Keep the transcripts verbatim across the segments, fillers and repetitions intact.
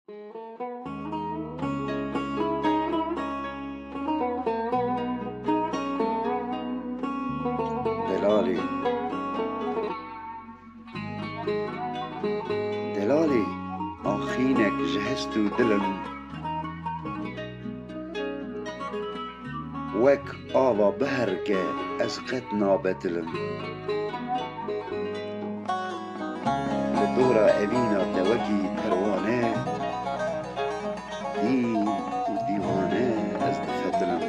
Delalê. Delalê, axînek ji hest û dilim. Wek ava biherike, ez qet nabetilim. Li dora evîna te wekî perwane, dîn û dîwane ez difetilim.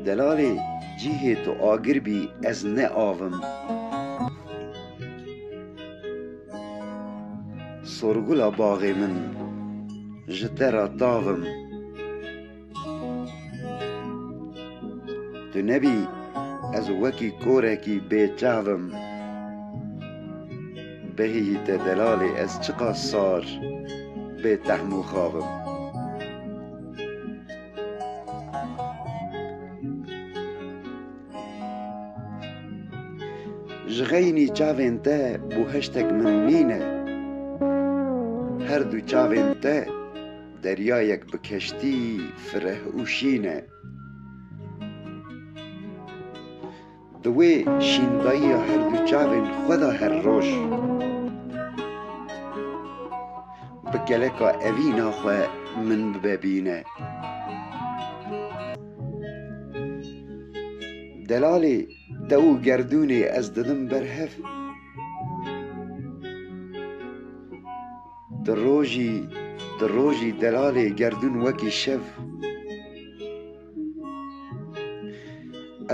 Delalê, cihê tu agir bî, ez ne av im. Sorgula baxê min, ji te re tav im. Tu nebî, ez wekî korekî bêçav im. Behî te delalê, ez çiqas sar bê tehm û xav im. Ji xeynî çavên te bûheştek min nîne. Her du çavên te deryayek bi keştî, fireh û şîn e. Di wê şîndayiya her du çavên xwe de her roj bi keleka evîna xwe min bibe bîne. Delalê, te û gerdûnê ez didim ber hev. Di rojî, di rojî delalê gerdûn wekî şev.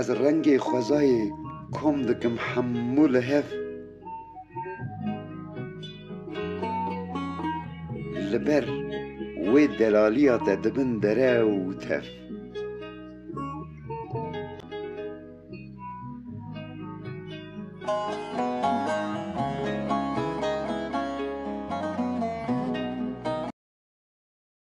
Ez rengê xwezayê kom dikim hemû li hev. Li ber wê delaliya te dibin dere û tev.